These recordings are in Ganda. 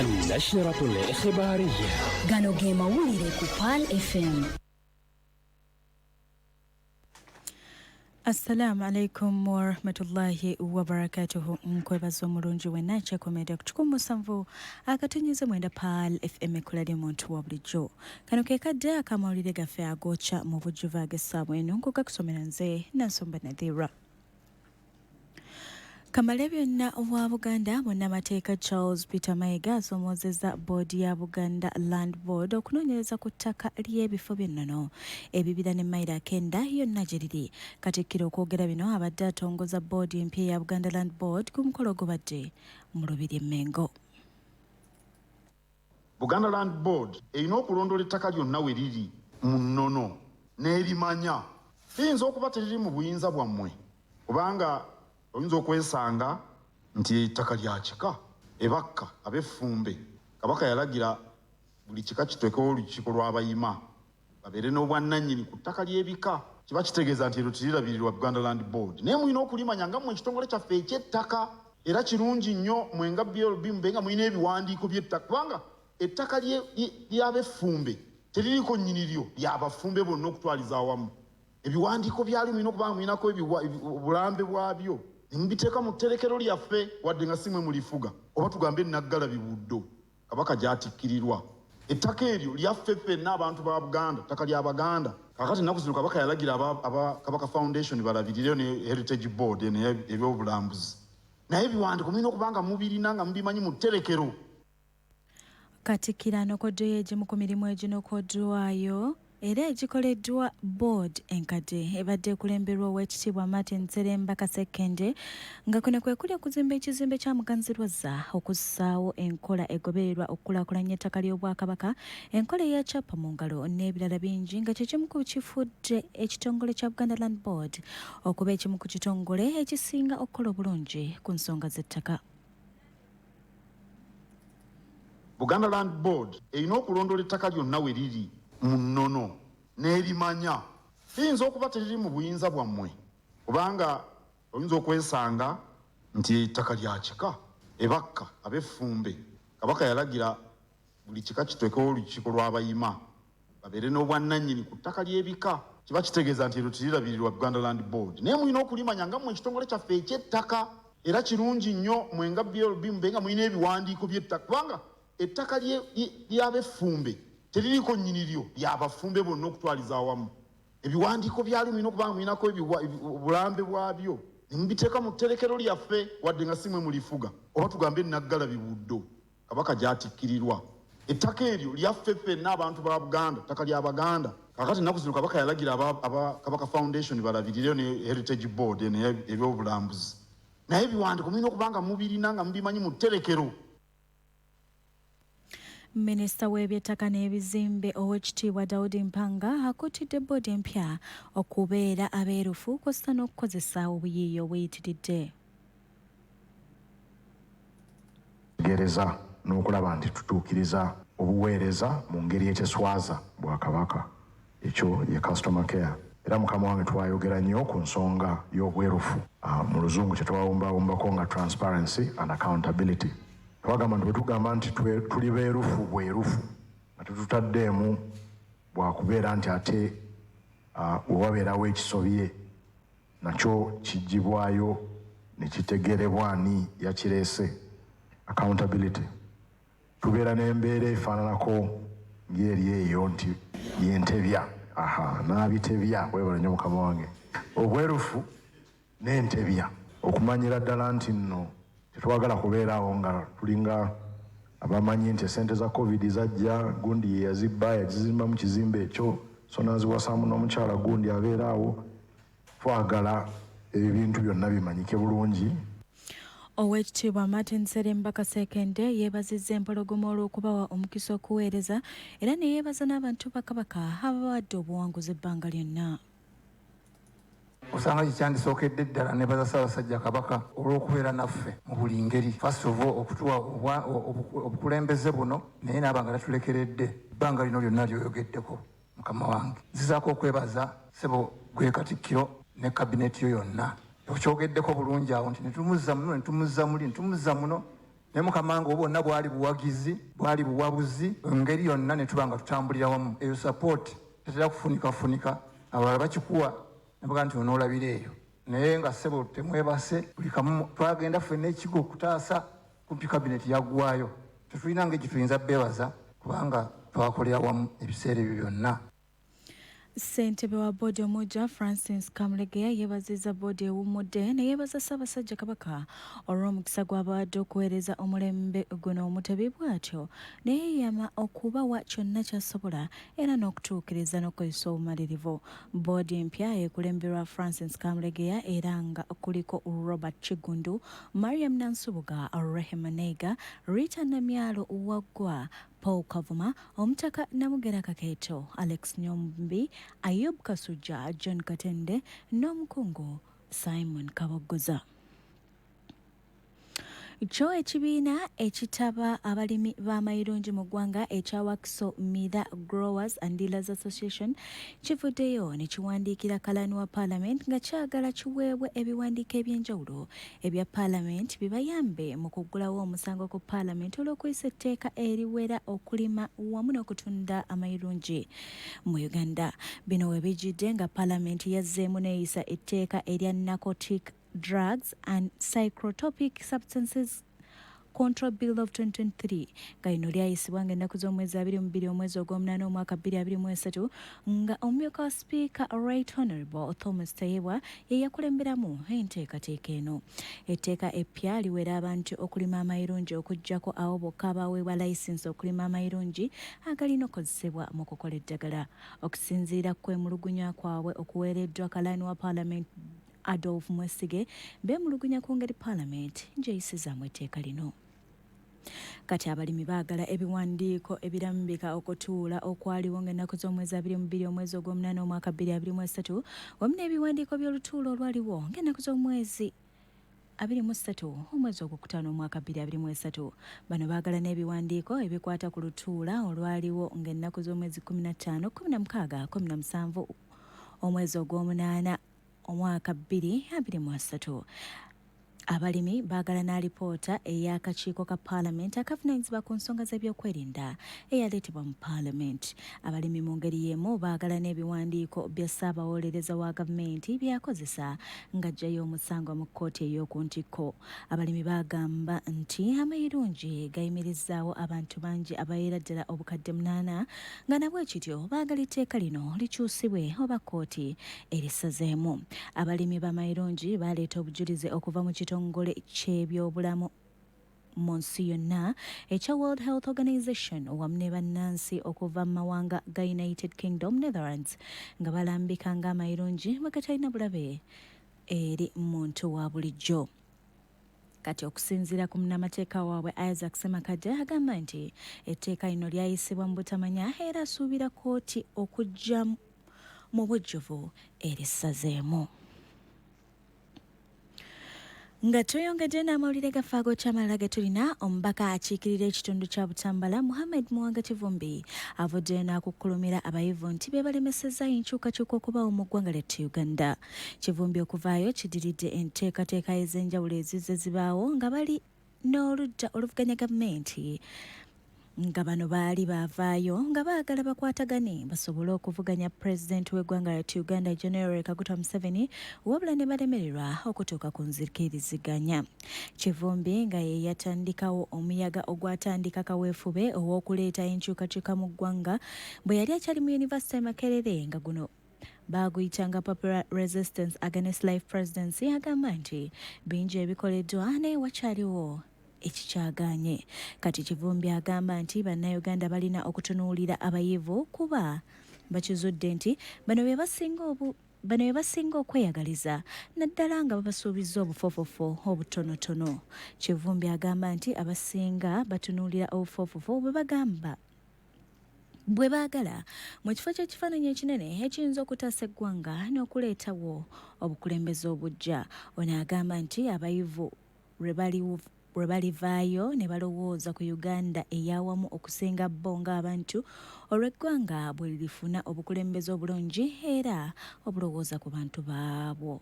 النشرة الإخبارية. Gano ge mawulire ku Pearl FM. Assalamu alaikum warahmatullahi wabarakatuhu. Nkwebaza omulungi wenna akyekomedde ku 7.9 Pearl FM, ekkula ly'omuntu wa bulijjo. Kano ke kadde akamawulire gaffe agokya mu bujjuvu ag'essaawa eno, nkugakusomera nze Nansomba Nadhira. Kamale byonna wa Buganda, munnamateeka Charles Peter Mayiga asomoozezza boodi ya Buganda Land Board okunoonyereza ku ttaka ly'ebifo by'ennono ebibira ne mayiro akenda yonna gye riri. Katikkiro okwogera bino abadde atongoza boodi empya eya Buganda Land Board ku mukolo ogubadde mu Lubiri e Mmengo. Buganda Land Board erina okulondoola ettaka lyonna we riri mu nnono n'erimanya. Liyinza okuba teriri mu buyinza bwammwe, kubanga oyinza okwesanga nti ettaka lya kika ebakka ab'effumbe. Kabaka yalagira buli kika kiteekewo olukiiko lw'abayima babeere n'obwannannyini ku ttaka ly'ebika. Kiba kitegeeza nti eryo terirabirirwa Buganda Land Board, naye mulina okulimanya nga mmwe ekitongole kyaffe eky'ettaka. Era kirungi nnyo mwe nga BLB mube nga mulina ebiwandiiko by'ettaka, kubanga ettaka ly'ab'effumbe teririko nnyini lyo, ly'abafumbe bonna okutwaliza awamu. Ebiwandiiko byalyo mulina okuba nga mulinako obulambe bwabyo ne mubiteeka mu tterekero lyaffe, wadde nga si mwe mulifuga. Oba tugambe Naggalabi Buddo, Kabaka gy'atikkirirwa. Ettaka eryo lyaffe ffenna abantu ba Buganda, ttaka lya Baganda. Kaakati ennaku zino Kabaka yalagira aba Kabaka Foundation balabirireyo ne Heritage Board eno ebyobulambuzi, naye ebiwandiiko mulina okuba nga mubirina nga mubimanyi mu tterekero. Katikkiro anokoddeyo egimu ku mirimu eginokoddwayo era egikoleddwa board enkadde ebadde ekulemberwa Oweekitiibwa Martin Sseremba Kasekkende, nga kuno kwe kuli okuzimba ekizimbe kya Muganzirwazza, okussaawo enkola egobererwa okukulaakulanya ettaka ly'Obwakabaka, enkola eya kyapa mu ngalo n'ebirala bingi, nga kye kimu ku kifudde ekitongole kya Buganda Land Board okuba ekimu ku kitongole ekisinga okukola obulungi ku nsonga z'ettaka. Buganda Land Board erina okulondoola ettaka lyonna we riri mu nnono n'erimanya. Liyinza okuba teriri mu buyinza bwammwe, kubanga oyinza okwesanga nti ettaka lya kika ebakka ab'effumbe. Kabaka yalagira buli kika kiteekewo olukiiko lw'abayima babeere n'obwannannyini ku ttaka ly'ebika. Kiba kitegeeza nti eryo terirabirirwa Buganda Land Board, naye mulina okulimanya nga mmwe ekitongole kyaffe eky'ettaka. Era kirungi nnyo mwe nga BLB mube nga mulina ebiwandiiko by'ettaka, kubanga ettaka ly'ab'effumbe teririko nnyini lyo, ly'abafumbe bonna okutwaliza awamu. Ebiwandiiko byalyo mulina okuba nga mulinako obulambe bwabyo ne mubiteeka mu tterekero lyaffe, wadde nga si mwe mulifuga. Oba tugambe Naggalabi Buddo, Kabaka gy'atikkirirwa. Ettaka eryo lyaffe ffenna abantu ba Buganda, ttaka lya Baganda. Kaakati ennaku zino Kabaka yalagira aba Kabaka Foundation balabirireyo ne Heritage Board eno ebyobulambuzi, naye ebiwandiiko mulina okuba nga mubirina nga mubimanyi mu tterekero. Minisita w'ebyettaka n'ebizimbe Oweekitiibwa Daudi Mpanga akuutidde bboodi empya okubeera abeerufu kw'ossa n'okukozesa obuyiiya obuyitiridde. Gereza n'okulaba nti tutuukiriza obuweereza mu ngeri eteswaza Bwakabaka. Ekyo ye customer care. Era mukama wange twayogera nnyo ku nsonga y'obwerufu, mu Luzungu kye twawumbawumbako nga transparency and accountability. Twagamba nti bwe tugamba nti tuli beerufu bwerufu nga tetutaddeemu bwakubeera nti ate we wabeerawo ekisobye nakyo kiggyibwayo ne kitegeerebwa ani yakireese, accountability. Tubeera n'embeera efaananako ng'eri eyo nti yentebya, aha n'abitebya, weebale nnyo mukama wange. Obwerufu n'entebya okumanyira ddala nti nno tetwagala kubeera awo nga tulinga abamanyi nti esente za Covid zajja, gundi ye yazibba, yazizimba mu kizimbe ekyo, so n'aziwasaamu n'omukyala gundi abeera awo. Twagala ebintu byonna bimanyike bulungi. Oweekitiibwa Martin Sseremba Kasekende yeebazizza Empologoma olw'okubawa omukisa okuweereza era ne yeebaza n'abantu ba Kabaka ababawadde obuwanguzi ebbanga lyonna. Osanga kyekyandisookedde ddala nebaza Ssaabasajja Kabaka olw'okubeera naffe mu buli ngeri. First of all okutuwa obukulembeze buno, naye naaba nga tatulekeredde ebbanga lino lyonna ly'oyogeddeko mukama wange. Nzizaako okwebaza ssebo gwe Katikkiro ne kabineeti yo yonna. Okyogeddeko bulungi awo nti ne tumuzza muno, ne tumuzza muli, ne tumuzza muno. Naye Mukama nga bwonna bwali buwagizi, bwali buwabuzi, engeri yonna ne tuba nga tutambulira wamu. Eyo support tetera kufunikafunika, abalala bakikuwa ne bagamba nti onoolabira eyo. Naye nga ssebo temwebase, buli kamu twagenda ffenna ekigo okutaasa, kumpi kabineti yaggwayo. Tetulina ngeri gye tuyinza beebaza kubanga twakolera wamu ebiseera ebyo byonna. Ssentebe wa bboodi omuggya Francis Kamulegeya yeebazizza bboodi ewummudde ne yeebaza Ssaabasajja Kabaka olw'omukisa gw'abawadde okuweereza omulembe guno omutebi, bw'atyo ne yeeyama okubawa kyonna ky'asobola era n'okutuukiriza n'okukozesa obumalirivu. Bboodi empya ekulemberwa Francis Kamulegeya era nga kuliko Robert Kiggundu, Mariam Nansubuga, Rehema Neiga, Rita Namyalo Waggwa, Paul Kavuma, Omutaka Namugera Kakeeto, Alex Nyombi, Ayub Kasujja, John Katende n'omukungu Simon Kaboggoza. Kyo ekibiina ekitaba abalimi b'amayirungi mu ggwanga ekya Wakiso Miraa Growers and Dealers Association kivuddeyo ne kiwandiikira kalaani wa Paalamenti nga kyagala kiweebwe ebiwandiiko eby'enjawulo ebya Paalamenti bibayambe mu kuggulawo omusango ku Paalamenti olw'okuyisa etteeka eriwera okulima wamu n'okutunda amayirungi mu Uganda. Bino we bijjidde nga Paalamenti yazzeemu n'eyisa etteeka erya Narcotic Drugs and Psychotropic Substances Control Bill of 2023 nga lino lyayisibwa ng'ennaku z'omwezi 22 omwezi ogw'omunaana omwaka 2023 nga omumyuka wa sipiika Right Honorable Thomas Tayebwa ye yakulemberamu enteekateeka eno. Etteeka eppya liwera abantu okulima amayirungi okuggyako abo bokka abaweebwa layisinsi okulima amayirungi agalina okukozesebwa mu kukola eddagala. Okusinziira ku kwemulugunya kwabwe okuweereddwa kalaani wa Paalamenti Adolf Mwesige, beemulugunya ku ngeri Paalamenti gy'eyisizaamu etteeka lino. Kati abalimi baagala ebiwandiiko ebirambika okutuula okwaliwo ng'ennaku z'omwezi 22 omwezi ogw'omunaana omwaka 2023 wamu n'ebiwandiiko by'olutuula olwaliwo ng'ennaku z'omwezi 23 omwezi ogwokutaano omwaka 2023. Bano baagala n'ebiwandiiko ebikwata ku lutuula olwaliwo ng'ennaku z'omwezi 15, 16, 17 omwezi ogw'omunaana omwaka 2023. Abalimi baagala n'alipoota ey'akakiiko ka Paalamenti akavunaanyizibwa ku nsonga z'ebyokwerinda eyaleetebwa mu Paalamenti. Abalimi mu ngeri y'emu baagala n'ebiwandiiko bya ssaabawolereza wa gavumenti by'akozesa ng'aggyayo omusango mu kkooti ey'oku ntikko. Abalimi bagamba nti amayirungi gayimirizaawo abantu bangi abaweera ddala obukadde 8 nga nabwe kityo baagala etteeka lino likyusibwe oba kkooti erisazeemu. Abalimi b'amayirungi baleeta obujulizi okuva mu kitongole ky'ebyobulamu mu nsi yonna ekya World Health Organization wamu ne bannansi okuva mu mawanga ga United Kingdom, Netherlands nga balambika ng'amayirungi bwe gatalina bulabe eri muntu wa bulijjo. Kati okusinziira ku munnamateeka waabwe Isaac Ssemakadde agamba nti etteeka lino lyayisibwa mu butamanya era asuubira kkooti okujja mu bujjuvu erisazeemu. Nga tweyongedde n'amawulire gaffe ag'okyamalala ge tulina, omubaka akiikirira ekitundu kya Butambala Muhammad Muwanga Kivumbi avuddeyo n'akukkulumira abayivu nti be balemesezza enkyukakyuka okubaawo mu ggwanga lyattu Uganda. Kivumbi okuvaayo kidiridde enteekateeka ez'enjawulo ezizze zibaawo nga bali n'oludda oluvuganya gavumenti nga bano baali baavaayo nga baagala bakwatagane basobole okuvuganya pulezidenti w'eggwanga lyattu Uganda General Kaguta Museveni, wabula ne balemererwa okutuuka ku nzikiriziganya. Kivumbi nga ye yatandikawo omuyaga ogwatandika kaweefube ow'okuleeta enkyukakyuka mu ggwanga bwe yali akyali mu yunivasite e Makerere nga guno baaguyitanga Popular Resistance Against Life Presidency, agamba nti bingi ebikoleddwa naye wakyaliwo ekikyagaanye. Kati Kivumbi agamba nti bannayuganda balina okutunuulira abayivu kuba bakizudde nti bano be basinga okweyagaliza naddala nga babasuubizza obufoofofo obutonotono. Kivumbi agamba nti abasinga batunuulira obufoofofo bwe bagamba bwe baagala mu kifo ky'ekifaananyi ekinene ekiyinza okutaasa eggwanga n'okuleetawo obukulembeze obuggya. Ono agamba nti abayivu lwe balivaayo ne balowooza ku Uganda ey'awamu okusinga bo ng'abantu olw'eggwanga bwe lirifuna obukulembeze obulungi era obulowooza ku bantu baabwo.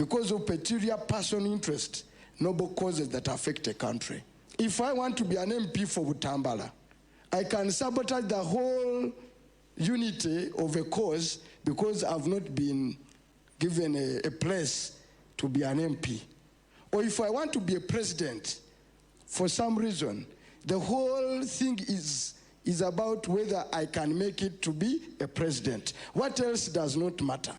because of peculiar personal interest, noble causes that affect a country. If I want to be an MP for Butambala, I can sabotage the whole unity of a cause because I've not been given a place to be an MP. Or if I want to be a president, for some reason, the whole thing is about whether I can make it to be a president. What else does not matter.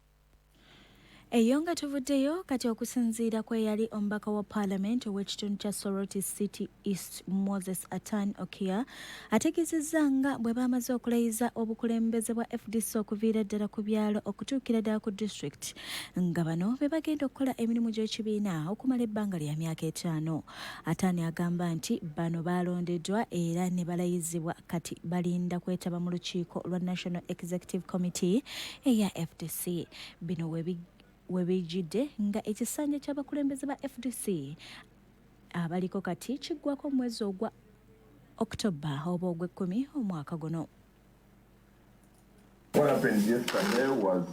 Eyo nga tuvuddeyo kati okusinziira ku eyali omubaka wa paalamenti ow'ekitundu kya Soroti City East, Moses Atan Okia, ategeezezza nga bwe bamaze okulayiza obukulembeze bwa FDC okuviira ddala ku byalo okutuukira ddala ku disitulikiti, nga bano be bagenda okukola emirimu gy'ekibiina okumala ebbanga lya myaka 5. Atani agamba nti bano balondeddwa era ne balayizibwa, kati balinda kwetaba mu lukiiko lwa National Executive Committee eya FDC. Bino we bijjidde nga ekisanja ky'abakulembeze ba FDC abaliko kati kiggwako omwezi ogwa October oba ogw'ekkumi omwaka guno. What happened yesterday was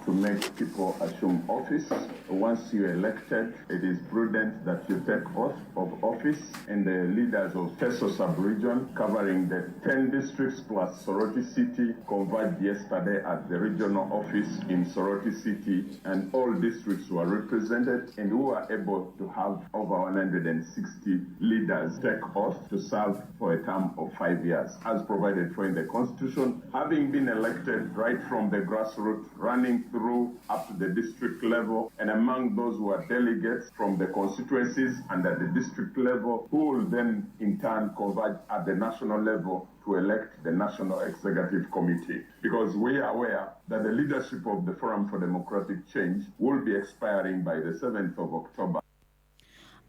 to make people assume office. Once you're elected, it is prudent that you take oath of office, and the leaders of Teso sub-region, covering the 10 districts plus Soroti City, converged yesterday at the regional office in Soroti City, and all districts were represented, and we were able to have over 160 leaders take oath to serve for a term of 5 years, as provided for in the Constitution. Having been elected right from the grassroots, running through up to the district level, and among those who are delegates from the constituencies and at the district level, who will then in turn converge at the national level to elect the National Executive Committee. Because we are aware that the leadership of the Forum for Democratic Change will be expiring by the 7th of October.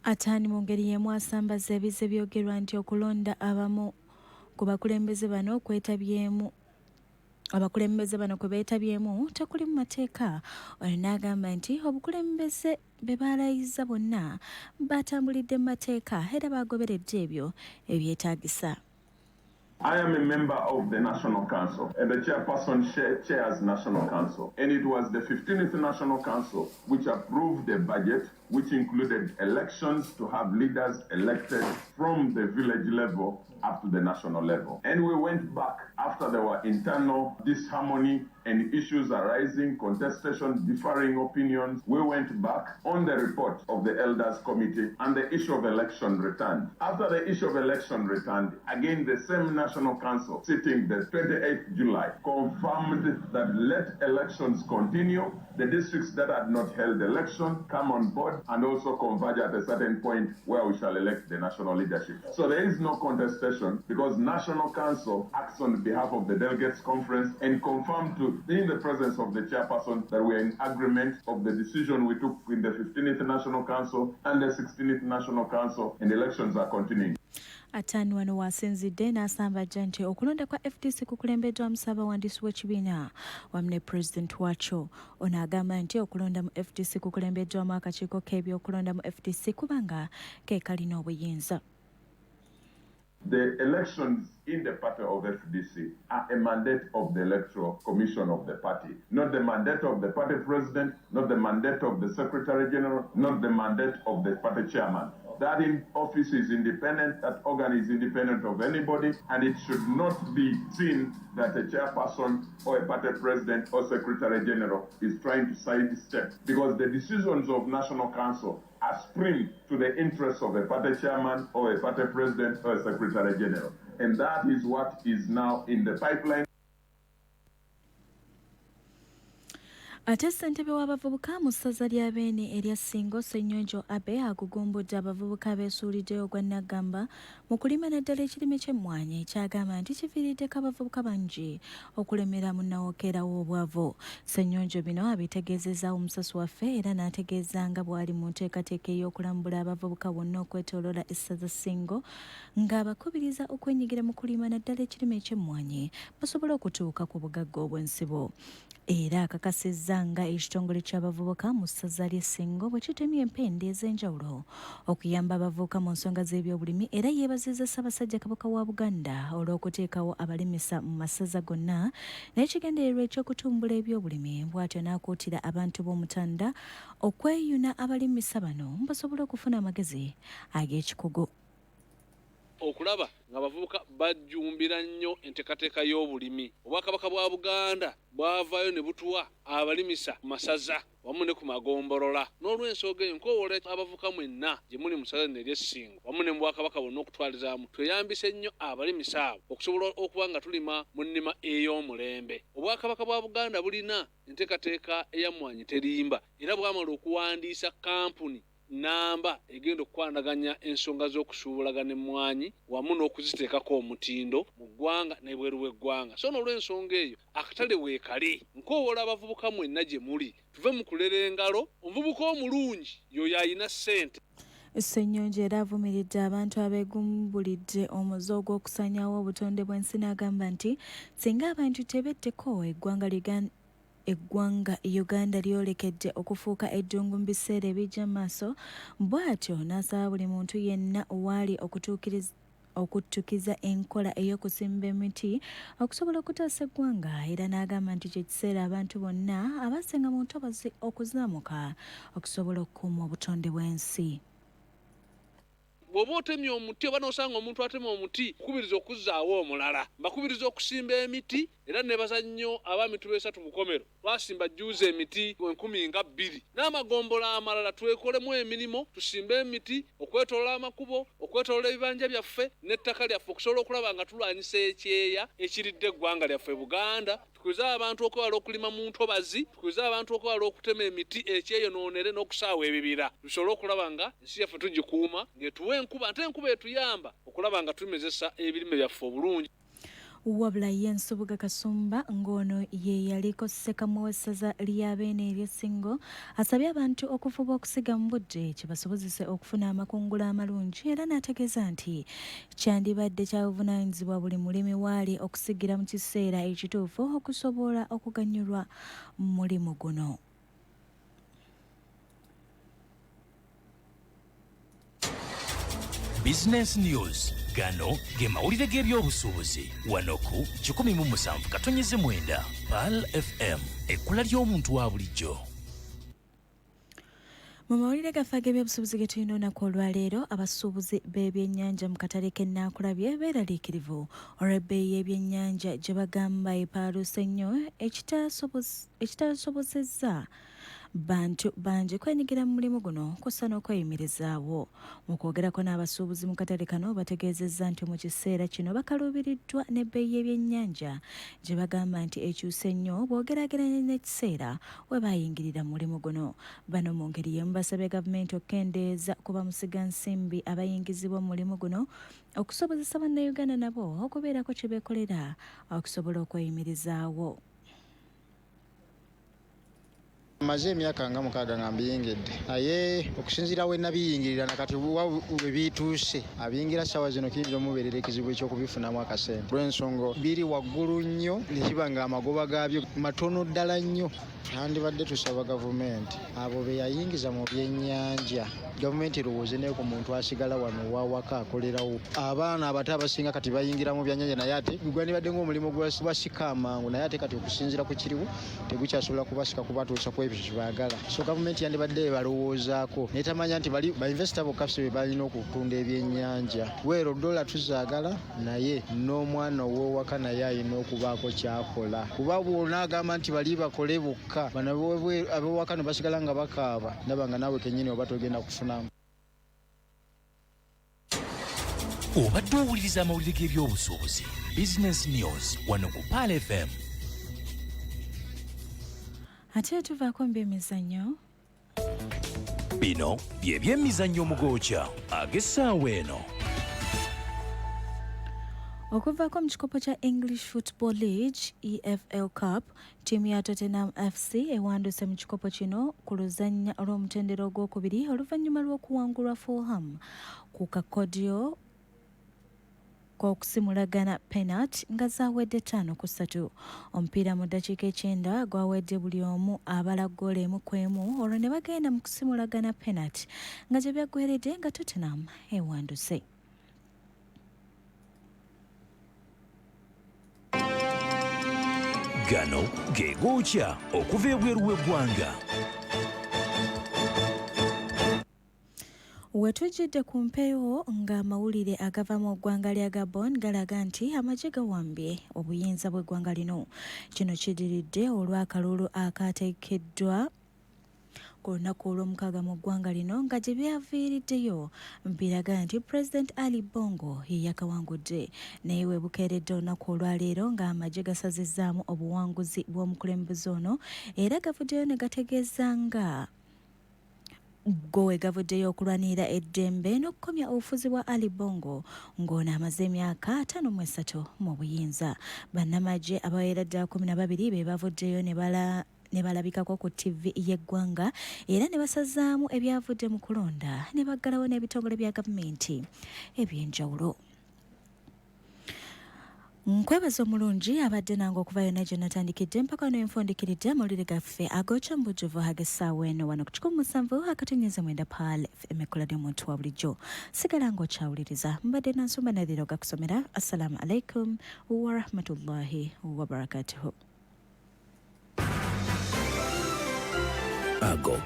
Atani mu ngeri y'emu asambaza ebizze byogerwa nti okulonda abamu ku bakulembeze bano kwetabyemu abakulembeze bano kwe beetabyemu tekuli mu mateeka. Ono n'agamba nti obukulembeze be baalayiza bonna batambulidde mu mateeka era bagoberedde ebyo ebyetaagisa. I am a member of the National Council, and the chairperson chairs National Council. And it was the 15th National Council which approved the budget, which included elections to have leaders elected from the village level up to the national level. And we went back after there were internal disharmony and issues arising, contestation, differing opinions. We went back on the report of the Elders Committee, and the issue of election returned. After the issue of election returned, again the same National Council, sitting the 28th July, confirmed that let elections continue. The districts that had not held election come on board and also converge at a certain point where we shall elect the national leadership. So there is no contestation because National Council acts on behalf of the Delegates Conference and confirmed to, in the presence of the chairperson, that we are in agreement of the decision we took in the 15th National Council and the 16th National Council, and elections are continuing. Atani wano wasinzidde n'asambajja nti okulonda kwa FDC kukulembeddwamu ssaabawandiisi w'ekibiina wamu ne pulezidenti waakyo. Ono agamba nti okulonda mu FDC kukulembeddwamu akakiiko k'ebyokulonda mu FDC kubanga ke kalina obuyinza. The elections in the party of FDC are a mandate of the Electoral Commission of the party, not the mandate of the party president, not the mandate of the secretary general, not the mandate of the party chairman. That in office is independent, that organ is independent of anybody, and it should not be seen that a chairperson or a party president or secretary general is trying to sidestep, because the decisions of National Council are supreme to the interests of a party chairman or a party president or a secretary general. And that is what is now in the pipeline. Ate ssentebe w'abavubuka mu ssaza lya Beene erya Ssingo, Ssennyonjo Abe, agugumbudde abavubuka abeesuuliddeyo ogwa Naggamba mu kulima naddala ekirime ky'emmwanyi, kyagamba nti kiviiriddeko abavubuka bangi okulemera mu nnawokera w'obwavu. Ssennyonjo bino abitegeezezza omusasi waffe era n'ategeeza nga bw'ali mu nteekateeka ey'okulambula abavubuka bonna okwetooloola essaza Ssingo, ng'abakubiriza okwenyigira mu kulima naddala ekirime ky'emmwanyi basobole okutuuka ku bugagga obw'ensibo. Era akakasizza nga ekitongole ky'abavubuka mu ssaza ly'e Ssingo bwe kitemye empenda ez'enjawulo okuyamba abavubuka mu nsonga z'ebyobulimi, era yeebazizza Ssaabasajja Kabaka wa Buganda olw'okuteekawo abalimisa mu masaza gonna n'ekigendererwa eky'okutumbula ebyobulimi, bw'atyo n'akuutira abantu b'Omutanda okweyuna abalimisa bano basobole okufuna amagezi ag'ekikugu. Okulaba ng'abavubuka bajjumbira nnyo enteekateeka y'obulimi, Obwakabaka bwa Buganda bwavaayo ne butuwa abalimisa ku masaza wamu ne ku magombolola. N'olw'ensonga eyo nkoowoola abavubuka mwenna gye muli mu ssaza lino ery'e Ssingo wamu ne mu Bwakabaka bwonna okutwalizaamu tweyambise nnyo abalimisa abo okusobola okuba nga tulima mu nnima ey'omulembe. Obwakabaka bwa Buganda bulina enteekateeka eya Mmwanyi Terimba era bwamala okuwandiisa kkampuni nnamba egenda okukwanaganya ensonga z'okusuubulagana emmwanyi wamu n'okuziteekako omutindo mu ggwanga n'ebweru w'eggwanga. So n'olwensonga eyo akatale weekali. Nkoowoola abavubuka mwenna gye muli tuve mu kulera engalo, omuvubuka omulungi y'oyo alina ssente. Ssenyonjo era avumiridde abantu abeegumbulidde omuze ogw'okusaanyaawo obutonde bw'ensi n'agamba nti singa abantu tebeddeko eggwanga Eggwanga Uganda lyolekedde okufuuka eddungu mu biseera ebijja mu maaso, bw'atyo n'asaba buli muntu yenna waali okutuukiriza okuttukiza enkola ey'okusimba emiti okusobola okutaasa eggwanga, era n'agamba nti kye kiseera abantu bonna abasenga mu ntobazi okuzaamuka okusobola okukuuma obutonde bw'ensi. Bw'oba otemye omuti oba n'osanga omuntu atema omuti, nkukubiriza okuzzaawo omulala. Mbakubiriza okusimba emiti era nneebaza nnyo aba Mituba Esatu Bukomero, twasimba jjuuzi emiti enkumi nga bbiri. N'amagombolola amalala twekolemu emirimu tusimbe emiti okwetooloola amakubo, okwetooloola ebibanja byaffe n'ettaka lyaffe okusobola okulaba nga tulwanyisa ekyeya ekiridde eggwanga lyaffe Buganda. Tukubirize abantu okwewala okulima mu ntobazi, tukubirize abantu okwewala okutema emiti ekyeyonoonere n'okusaawa ebibira tusobole okulaba nga ensi yaffe tugikuuma ng'etuwa enkuba ate enkuba etuyamba okulaba nga tumezesa ebirime byaffe obulungi. Wabula ye Nsubuga Kasumba ng'ono ye yaliko ssekamwa w'essaza lya Beene ery'e Ssingo asabye abantu okufuba okusiga mu budde kibasobozese okufuna amakungula amalungi era n'ategeeza nti Kyandibadde kya buvunaanyizibwa buli mulimi waali okusigira mu kiseera ekituufu okusobola okuganyulwa mu mulimu guno. Business News. Gano ge mawulire g'ebyobusuubuzi wano ku 107.9 Pearl FM, ekkula ly'omuntu wa bulijjo. Mu mawulire gaffe ag'ebyobusuubuzi ge tulina olunaku olwaleero, abasuubuzi b'ebyennyanja mu katale k'e Naakulabye beeraliikirivu olw'ebbeeyi y'ebyennyanja gye bagamba epaaluuse ennyo ekitasobozezza bantu bangi kwenyigira mu mulimu guno kw'ossa n'okweyimirizaawo. Mu kwogerako n'abasuubuzi mu katale kano bategeezezza nti mu kiseera kino bakaluubiriddwa n'ebbeeyi y'ebyennyanja gye bagamba nti ekyuse nnyo bw'ogeraageranya n'ekiseera we baayingirira mu mulimu guno. Bano mu ngeri y'emu basabye gavumenti okukendeeza ku bamusigansimbi abayingizibwa mu mulimu guno okusobozesa Bannayuganda nabo okubeerako kye beekolera okusobola okweyimirizaawo. Mmaze emyaka nga mukaaga nga mbiyingidde naye okusinziira we nabiyingirira na kati wa we bituuse, abiyingira ssaawa zino kiyinza omubeerera ekizibu eky'okubifunamu akasente olw'ensonga biri waggulu nnyo ne kiba ng'amagoba gaabyo matono ddala nnyo. Twandibadde tusaba gavumenti abo be yayingiza mu byennyanja gavumenti erowooze ne ku muntu asigala wano ow'awaka akolerawo. Abaana abato abasinga kati bayingira mu byannyanja naye ate gwandibadde ng'omulimu gubasika amangu naye ate kati okusinziira ku kiriwo tegukyasobola kubasika kubatuusa ku ebyo kye baagala. So gavumenti yandibadde ebalowoozaako n'etamanya nti bali bainvesita bokka si be balina okutunda ebyennyanja. Weero doola tuzaagala naye n'omwana ow'ewaka naye alina okubaako ky'akola kuba bw'onaagamba nti bali bakole bokka bano ab'ewaka ne basigala nga bakaaba ndaba nga naawe kennyini oba togenda kufunamu. Obadde owuliriza amawulire g'ebyobusuubuzi Business News wano ku Pearl FM. Ate tuvaako mu byemizannyo. Bino bye byemizannyo omugooca ag'essaawa eno. Okuvaako mu kikopo kya English Football League EFL Cup, ttiimu ya Tottenham FC ewanduse mu kikopo kino ku luzannya olw'omutendera ogwokubiri oluvannyuma lw'okuwangulwa Fulham ku kakodyo. K'okusimulagana penati nga zaawedde 5-3. Omupiira mu ddakiika ekyenda gwawedde buli omu abala ggoolo emu ku emu olwo ne bagenda mu kusimulagana penati nga gye byaggweeredde nga Tottenham ewanduse. Gano ge gookya okuva ebweru w'eggwanga. Wetujjidde ku mpewo ng'amawulire agava mu ggwanga lya Gabon galaga nti amagye gawambye obuyinza bw'eggwanga lino. Kino kidiridde olw'akalulu akaateekeddwa ku lunaku olw'omukaaga mu ggwanga lino nga gye byaviiriddeyo biraga nti Pulezidenti Ali Bongo ye yakawangudde. Naye we bukeeredde olunaku olwaleero ng'amagye gasazizzaamu obuwanguzi bw'omukulembeze ono era gavuddeyo ne gategeeza nga go we gavuddeyo okulwanirira eddembe n'okukomya obufuzi bwa Ali Bongo ng'ono amaze emyaka 53 mu buyinza. Bannamagye abawera ddala 12 be bavuddeyo ne bala ne balabikako ku ttivi y'eggwanga era ne basazaamu ebyavudde mu kulonda ne baggalawo n'ebitongole bya gavumenti eby'enjawulo. Nkwebaza omulungi abadde nange okuva yonna gye natandikidde mpaka wano enfundikiridde amawulire gaffe agookya mu bujjuvu ag'essaawa eno wano ku 107.9 Pearl FM ekkola ly'omuntu wa bulijjo. Sigala ng'okyawuliriza. Mbadde Nansumba Nadhira ogakusomera. Assalamu alaikum warahmatullahi wabarakatuhu. Ago.